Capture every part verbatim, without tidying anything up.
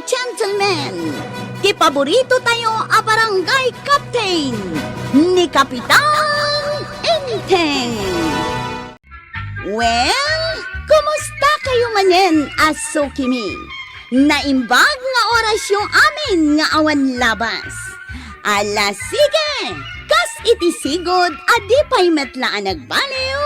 Gentlemen, ti paborito tayo a barangay captain, ni Kapitan Enteng. Well, kumusta kayo manen a sukimi? Naimbag nga orasyo amin nga awan labas. Ala, sige! Kas iti sigud a di pay met la a nagbaliw,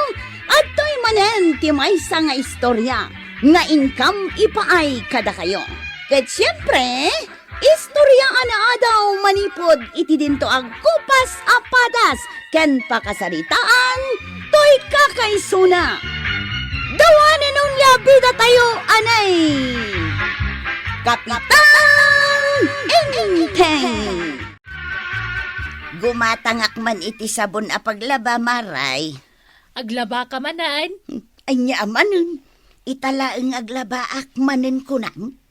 adtoy manen ti maysa nga istorya nga inkam ipaay kadakayo. Ket siempre, istorya a naadaw manipud iti dinto a kupas a padas ken pakasaritaan toy kakaisuna. Dawanen unay a bidatayo, anay! Kapitan Enteng! Gumatangak man iti sabon a paglaba, Maray. Aglabaka manen? Ania a manen? Ita laeng aglabaak manen kunam?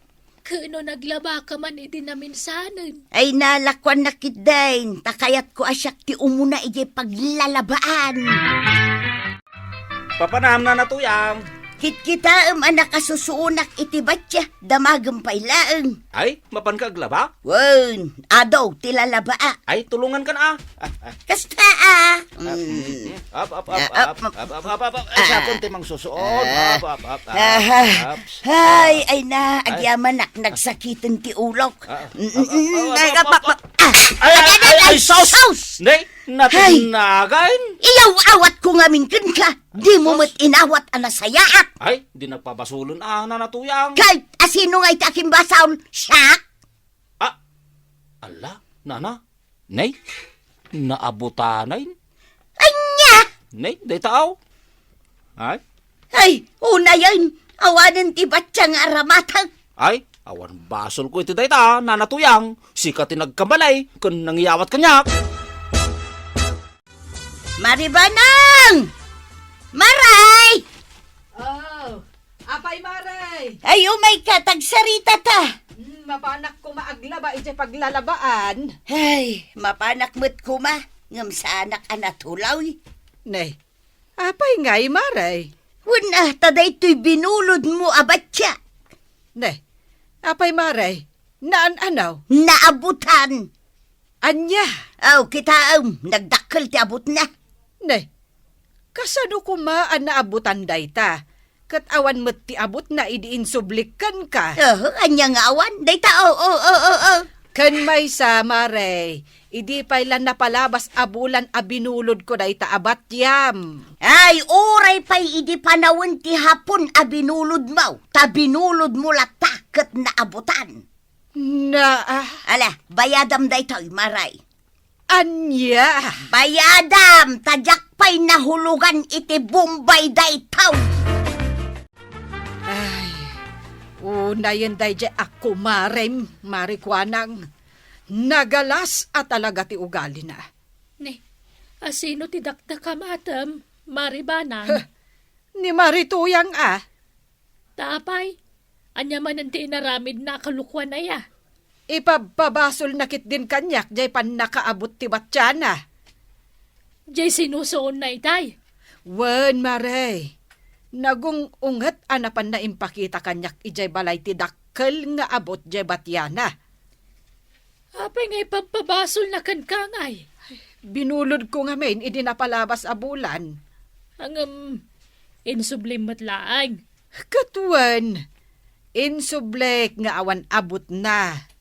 Ket no naglabaka man idi naminsanen? Ay, nalakuannak ketdin, ta kayatko a siak ti umuna idiay paglalabaan. Papanam, Nana Tuyang. Kitkitaem a nakasusuonak iti batia, damagem pay laeng. Ay, mapanka aglaba? Wen, adu ti lalabaak. Ay, tulongankan a. Ah, ah. Kasta a. Ah, mm, mm, mm. Up, up, up, up, up, up, up, up, up. Ay, siakon ti mangsusuot. Ah. Up, up, up, up, up. Ay, ay na, agyamanak, nagsakiten ti ulok. Ah, mm, mm, mm, up, up, up, up, up. Ay, ay, ay, ay, sus! Sus! Nay, natinnagan. Ay. Iyaw-awatko ngamin kenka. Dimo met inawat a nasayaat. Ay, di nagpabasolen a, Nana Tuyang. Kay, asino nga iti akimbasol? Siak? Ah, ala, Nana. Nay, naabutanayen. Ania? Nay, dayta aw. Ay? Ay, unayen, awanen ti batia nga aramateg. Ay, awan basolko iti dayta, Nana Tuyang. Sika ti nagkabalay ken nangiyawat kaniak. Mari Banang! Maray! Oh, apay, Maray? Ay, umayka, ta agsaritata. Hmm, mapanak koma aglaba idiay paglalabaan. Ay, mapanak met koma, ngem saanak a natulaw. Ne, apay ngay, Maray? Wen a, ta daytoy binulodmo a batia. Ne, apay, Maray? Naan-anaw? Naabutan. Ania? Aw, kitaem, nagdakkel ti abutna. Ne, kasano koma a naabutan dayta? Ket awan met ti abutna idi insublik kenka. Aha, ania nga awan? Dayta, o, o, o, o, o. Ken maysa, Maray, idi pay la napalabas a bulan a binulodko dayta a batiam. Ay, uray pay idi panawen ti Hapon a binulodmo, ta binulodmo latta ket naabutan. Na, ah. Ala, bayadam daytoy, Maray. Ania? Bayadam, ta diak pay nahulogan iti Bombay daytoy. Ay, unayen daydiay a kumarem, Mari Kuanang. Nagalas a talaga ti ugalina. Ni, asino ti dakdakamatem, Mari Banang? Huh, ni Mari Tuyang a. Ta apay, ania manen ti inaramidna a kalukuan aya? Ipabpabasolna ketdin kaniak diay pannakaabut ti batiana. Diay sinusuonna itay? Wen, Mare. Nagung-unget a napanna impakita kaniak idiay balay ti dakkel nga abut diay batiana. Apay nga ipabpabasolna kenka ngay? Binulodko ngamin idi napalabas a bulan. Ngem, insublim met laeng. Ket wen, insublek nga awan abutna.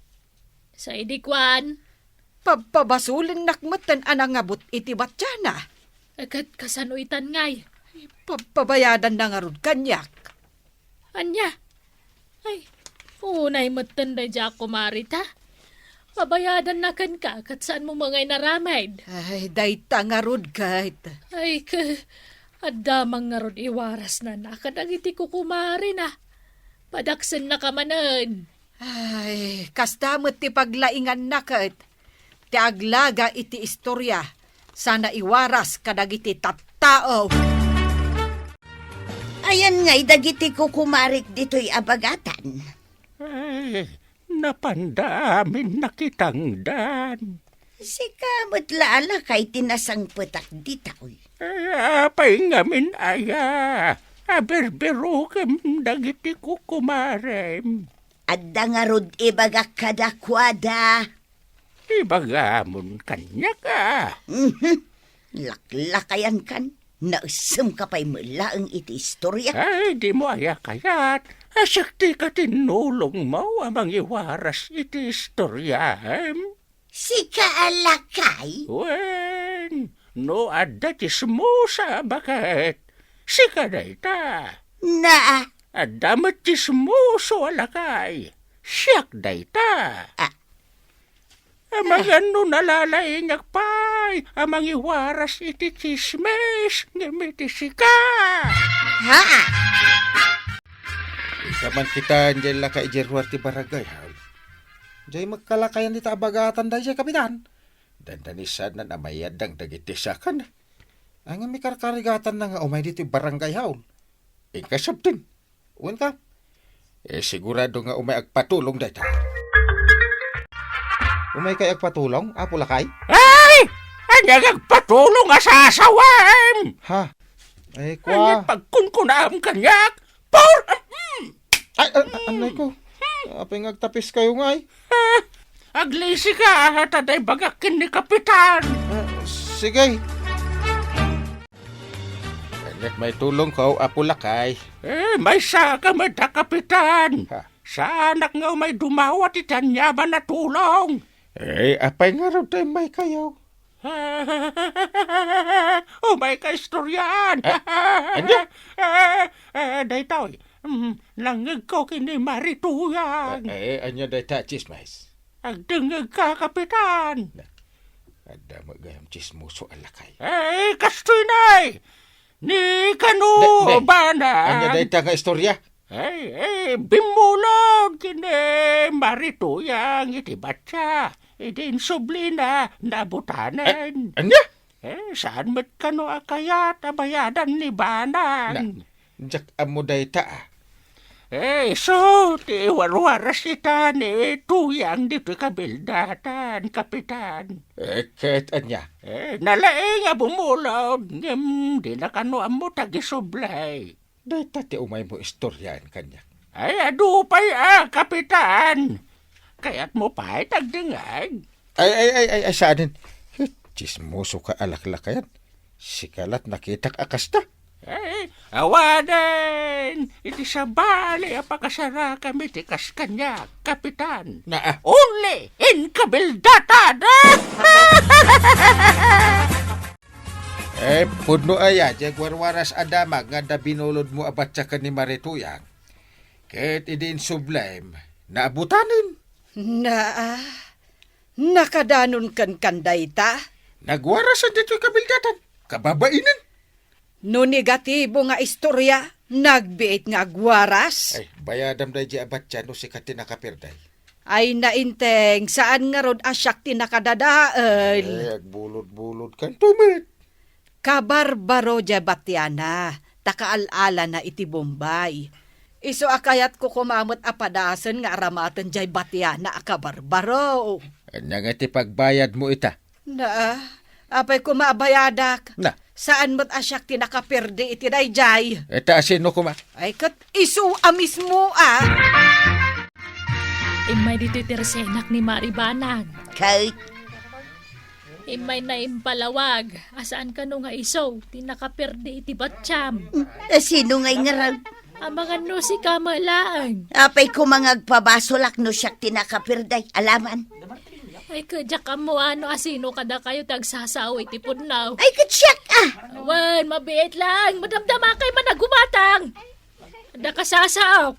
Sa idi kuan? Pabpabasolennak metten a nangabut iti batiana. Ket kasano itan ngay? Pabpabayadanna ngarud kaniak. Ania? Ay, unay metten daydiay a kumari ta. Pabayadanna kenka ket saanmo ngay inaramid. Ay, dayta ngarud ket. Ay, ke, adda man ngarud iwarasna kadagiti kukumarina. Padaksennaka manen. Ay, kasta met ti paglainganna ket ti aglaga iti istoria sana iwaras kadagiti tattao. Ayan ngay dagiti kukumarik ditoy a bagatan. Ay, napanda amin nakitangdan. Sika met la a lakay ti nasangpetak ditoy. Ay, apay ngamin aya, a birbirukem dagiti kukumarem. Adda ngarud ibagak kadakuada. Ibagamon kaniak, a. Mhm. Laklakayankan, naisem ka pay met laeng iti istoria. Ay, dimo aya kayat. Siak ti katinnulongmo a mangiwaras iti istoriam. Sika a lakay? Wen, no adda chismosa a baket, sika dayta. Na. Adda met chismoso a lakay, siak dayta. Ah. Amangan no nalalaingak pay a mangiwaras iti chismis, ngem iti sika. Ha? Ita man kita, diay lakay idiay ruar ti barangay hall. Diay makkalakayan dita a bagatan daydiay, Kapitan. Dandani saan a mayaddang dagiti sakana. Ay, nga mikarkarigatanna nga umay ditoy barangay hall. Inka sabten. Wen ka? Eh, sigurado nga umay agpatulong dayta. Umay kay agpatulong, Apo Lakay? Ay! Ania nga agpatulong a sasawem? Ha? Ay, kua. Ania pagkunkunaam kaniak? Por! Hmm. Ay, a-, a-, anay ko. Apay nga agtapis kayo ngay? Ah, aglisi ka, ta day bagak ken ni Kapitan. Ah, sige. Ket maitulong ko, Apo Lakay. Eh, maysa ka met a, Kapitan. Ha? Saanak nga umay dumawat iti aniaman a tulong. Eh, apay ngarud tay may kayo? Umay ka istorian. Ah, ania? Eh, eh, daytoy, mm, nangngegko ken ni Mari Tuyang. Eh, eh, ania dayta, Chismis? Agdengngeg ka, Kapitan. Na, adda met gayam chismoso a lakay. Eh, kastoy nay! Ni kano, Day, day. Bana? Ania dayta nga istoria? Ay, ay, bimmulod ken ni Mari Tuyang iti batsa. Idi insublina, nabutanen. Eh, ania? Eh, saan met kano a kayat a bayadan ni Banang? Na, diak ammo dayta, a. Eh, isu ti iwarwaras ita ni Tuyang ditoy kabildatan, Kapitan. Eh, ket ania? Eh, nalaing a bumulod, ngem dina kano ammo ti agisublay. Dayta ti umaymo istoriaen kaniak. Ay, adu pay a, Kapitan. Kayatmo pay ti agdengngeg? Ay, ay, ay, ay, ay, saanen. Chismoso ka a laklakayan. Sika lat nakitak a kasta. Ay, awanen iti sabali a pakasarakam iti kas kaniak, Kapitan. Naa. Only in kabildatan! Eh, pudno aya, diay agwarwaras a damag nga adda binulodmo a batsa ken ni Mari Tuyang. Ket idi insublem, naabutanen. Naa, nakadanonkan kan dayta? Nagwarasan ditoy kabildatan. Kababainen. No negatibo nga istoria, nagbiit nga agwaras. Ay, bayadam daydiay a batsa no sika ti nakaperday. Ay, nainteng, saan ngarud a siak ti nakadadael. Eh, agbulod-bulod kanto met. Kabarbaro diay batiana, ta kaal-alana iti Bombay. Isu a kayatko koma met a padasen nga aramaten diay batiana a kabarbaro. Ania nga ti pagbayadmo ita? Na, apay koma a bayadak? Na. Saan met a siak ti nakaperdi iti daydiay? Ita a sino koma? Ay, ket isu a mismo, a. Immay ditoy ti resenak ni Mari Banang. Kay? Immay na impalawag, a saan kano nga isu ti nakaperdi iti batsiam? A sino ngay ngarud? Amangan no sika met laeng. Apay koma nga agpabasolak no siak ti nakaperday, alaman. Ay, ket diak ammo no asino kadakayo ti agsasao iti pudno. Ay, ket siak, a! Wen, mabiit laeng, madamdamakay man a gumatang. Adda kasasaok.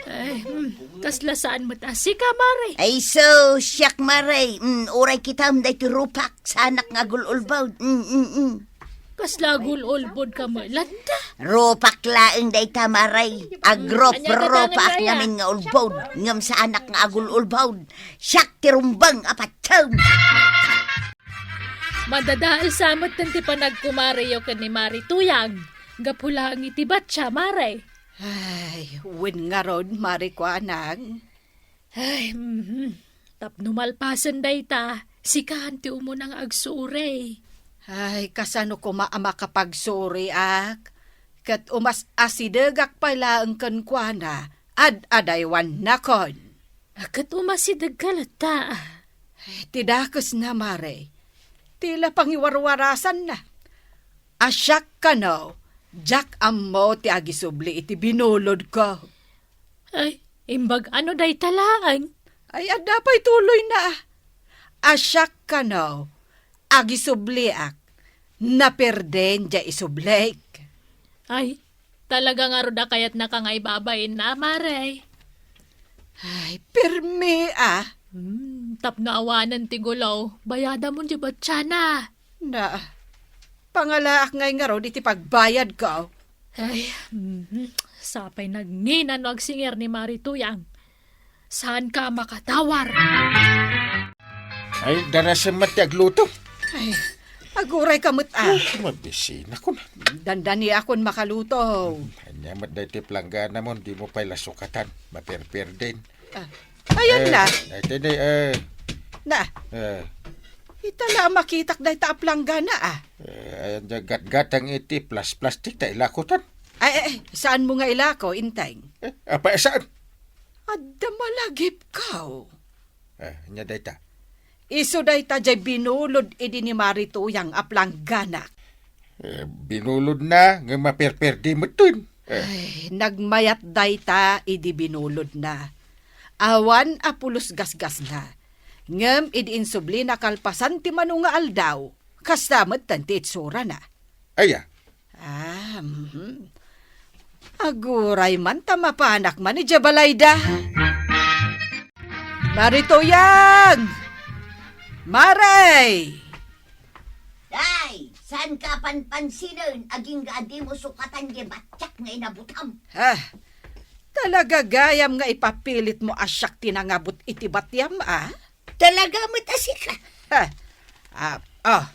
Ay, hmm, kasla saan met a sika, Mari? Ay, isu, siak, Mari. Hmm, uray kitam daytoy rupak, saanak nga agul-ulbod. Hmm, hmm, hmm. Kasla agul-ulbod ka met latta? Rupak laeng dayta, Mari. Agrup-rupak ngamin nga ulbod, ngem saanak nga agul-ulbod. Siak ti rumbeng a patiem. Madadael sa metten ti panagkumariyo ken ni Mari Tuyang. Gapu laeng iti batsia, Mari. Ay, wen ngarud, Mari Kuanang. Ay, mhm. Tapno malpasen dayta, sikan ti umuna nga agsuray. Ay, kasano koma a makapagsuriak? Ket umas-asidegak pay laeng kenkuana, ad-adaywannakon. Ket umasidegka latta. Ti dakesna, Mare, ti la pangiwarwarasanna. A siak kano, diak ammo ti agisubli iti binulodko. Ay, imbag ano dayta laeng? Ay, adda pay tuloyna. A siak kano, agisubliak, naperden diay isublik. Ay, talaga ngarud a kayatnaka nga ibabainna, Mare. Ay, permi, ah. Hmm, tapno awanen ti gulo, bayadamon diay batiana. Na, pangalaak ngay ngarud iti pagbayadko. Ay, mhm. Sapay nagngina no agsingir ni Mari Tuyang. Saanka makatawar? Ay, darasem met ti agluto. Ay, agurayka met, ah. Ay, mabisinakon. Dandaniakon makaluto. Ania met daytoy planggana mo, dimo pay la sukatan. Maperperden. Ah, ayan na. Ay, tini, eh. Na. Eh. Ita la a makitak dayta a planggana, ah. Eh, ayan, gatgatang iti plas-, plastik ta ilakutan. Ay, ay, ay, saanmo nga ilako, Inteng? Eh, apay, saan? Adda malagipko. Eh, ania dayta? Isu dayta diay binulod idi ni Mari Tuyang a planggana. Eh, binulodna, nga maperperdi metten. Eh. Ay, nagmayat dayta idi binulodna. Awan a pulos gasgasna. Ngem idi insublina kalpasan ti mano nga aldaw, kasta metten ti itsurana. Aya? Ah, mhm. Aguray man ta mapanak man idiay balayda. Mari Tuyang! Mare! Day, saanka panpansinen, agingga a dimo sukatan diay batiak nga inabutam? Ah, talaga gayam nga ipapilitmo a siak ti nangabut iti batiam, ah? Talaga met a sika. Ha? Ah, oh.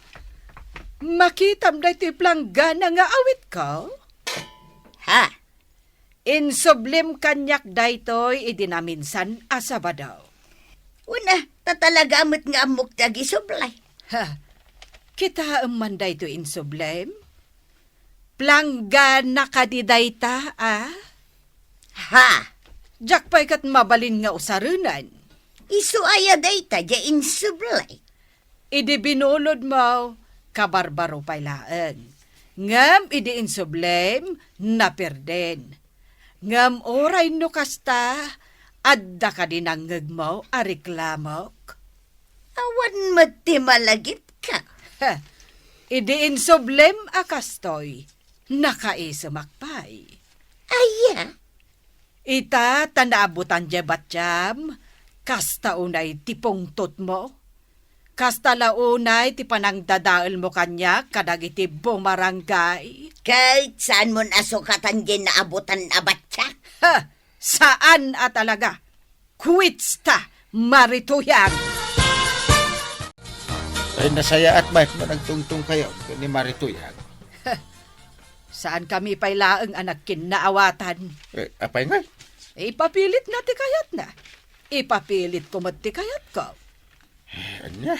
Makitam daytoy planggana nga awitko? Ha? Insublim kaniak daytoy idi naminsan a Sabado. Una, ta talaga met nga ammok ti agisubli. Ha? Kitaem man daytoy insublim? Planggana kadi dayta, a? Ha? Diak pay ket mabalin nga usarenen. Isu aya dayta diay insubli? Idi binulodmo, kabarbaro pay laeng. Ngem idi insublim, naperden. Ngem uray no kasta, adda kadi nangngegmo a reklamok? Awan met ti malagipka. Heh, idi insublim a kastoy, nakaisemak pay. Aya? Ita ta naabutan diay batiam, kasta unay ti pungtotmo. Kasta la unay ti panangdadaelmo kaniak kadagiti bumaranggay. Ket saanmon a sukatan diay naabutan a batiak? Ha! Saan a talaga. Kuwitsta, Mari Tuyang! Ay, nasayaat met no nagtungtong kayo ni Mari Tuyang. Saankami pay laeng a nagkinnaawatan. Eh, apay ngay? Ipapilitna ti kayatna. Ipapilitko met ti kayatko. Eh, ania?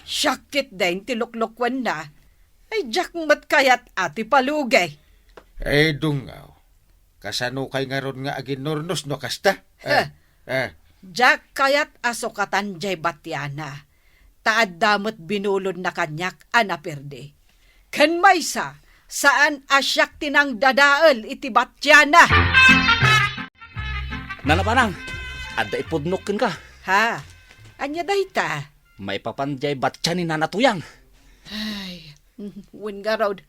Siak ketdin ti luklukuenna. Ay, diak met kayat a ti palugi. Eh, dungaw. Kasanokay ngarud nga aginnurnos no kasta? Eh, eh. Diak kayat a sukatan diay batiana, ta adda met binulodna kaniak a naperdi. Ken maysa, saan a siak ti nangdadael iti batiana. Nana Banang, adda ipudnok kenka. Ha? Ania dayta? Maipapan diay batia ni Nana Tuyang. Ay, wen ngarud,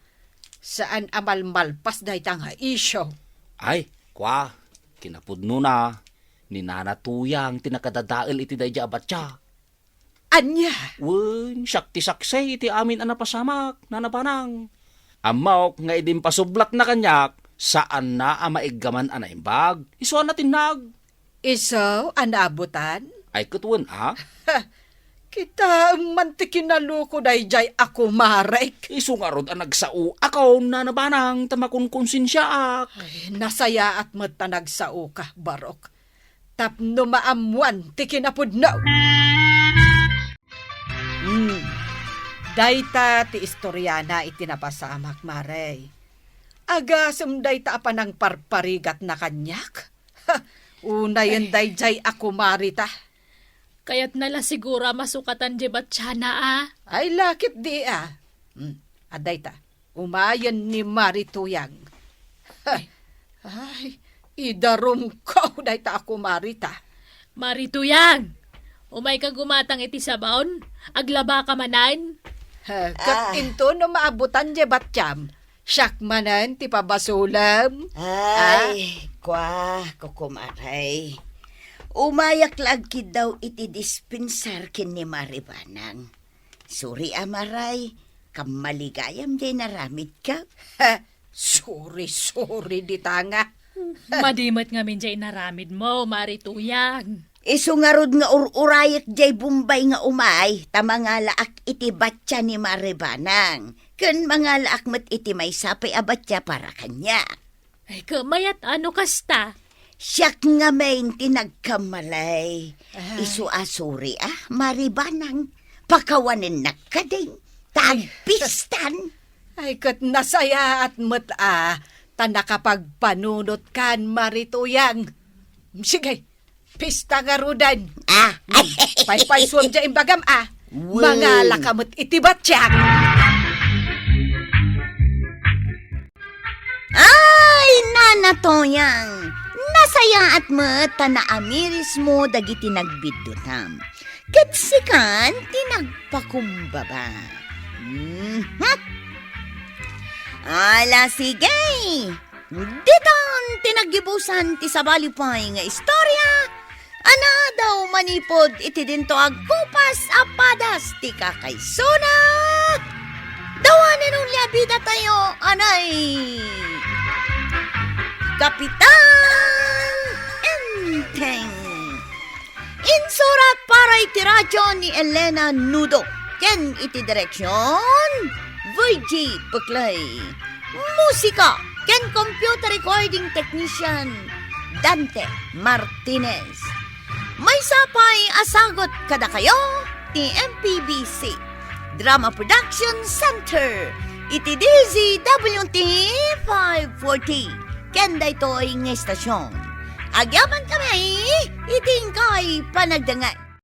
saan a malmalpas dayta nga isyu. Ay, kua, kinapudnona, ni Nana Tuyang ti nakadadael iti daydiay a batia. Ania? Wen, siak ti saksi iti amin a napasamak, Nana Banang. Ammok nga idi impasublatna kaniak, saanna a maiggaman a naimbag. Isu a natinnag. Isu a naabutan? Ay, ket wen a? Kitaem man ti kinaluko daydiay a kumarek. Isu ngarud a nagsaoakon, Nana Banang, ta makunkonsensiaak. Ay, nasayaat met ta nagsaoka, Barok. Tapno maammoan ti kinapudno. Hmm. Dayta ti istoriana iti napasamak, Mare. Agasem dayta a panangparparigatna kaniak? Unayen daydiay a kumarita. Kayatna la siguro a masukatan diay batiana, a. Ay, lakit di, a. Hmm, adda ita. Umayen ni Mari Tuyang. Ay, idarumko dayta a kumarita. Mari Tuyang, umayka gumatang iti sabaon? Aglabaka manen? Ha, ket Ah. into no maabutan diay batiam, siak manen ti pabasolem. Ay, Ah. kua, kukumaray. Umayak la agkiddaw iti dispensar ken ni Mari Banang. Sorry a, Maray, kammaligayam diay naramidka. Sorry, sorry, dita nga. Madi met ngamin diay naramidmo, Mari Tuyang. Isu ngarud nga ur-urayek diay Bombay nga umay, ta mangalaak iti batia ni Mari Banang, ken mangalaak met iti maysa pay a batia para kaniak. Ay, kamayat a no kasta. Siak ngamin ti nagkamali. Ah. Isu a sorry a, Mari Banang. Pakawanennak kadin. Ta agpistan. Ay, ket nasayaat met a, ta nakapagpanunotkan, Mari Tuyang. Sige, pista ngaruden. Ah. Hmm. Paypaysuem diay imbagam a. Wen. Mangalaka met iti batiak. Ay, Nana Tuyang! Nasayaat met ta naamirismo dagiti nagbiddutam. Ket sikan ti nagpakumbaba. Mhm. Ala, sige! Ditan ti naggibusan ti sabali pay nga istorya, a naadaw manipud iti dinto agkupas a padas ti kakaisuna. Dawanen uli a bidatayo, anay, Kapitan Enteng. Insurat para iti radio ni Elena Nudo ken iti direksion, Virgie Puclay. Musika ken computer recording technician, Dante Martinez. Maysa pay a sagut kadakayo ti M P B C Drama Production Center iti D Z W T five forty ken daytoy nga estasion. Agyamankami iti inkay panagdengngeg.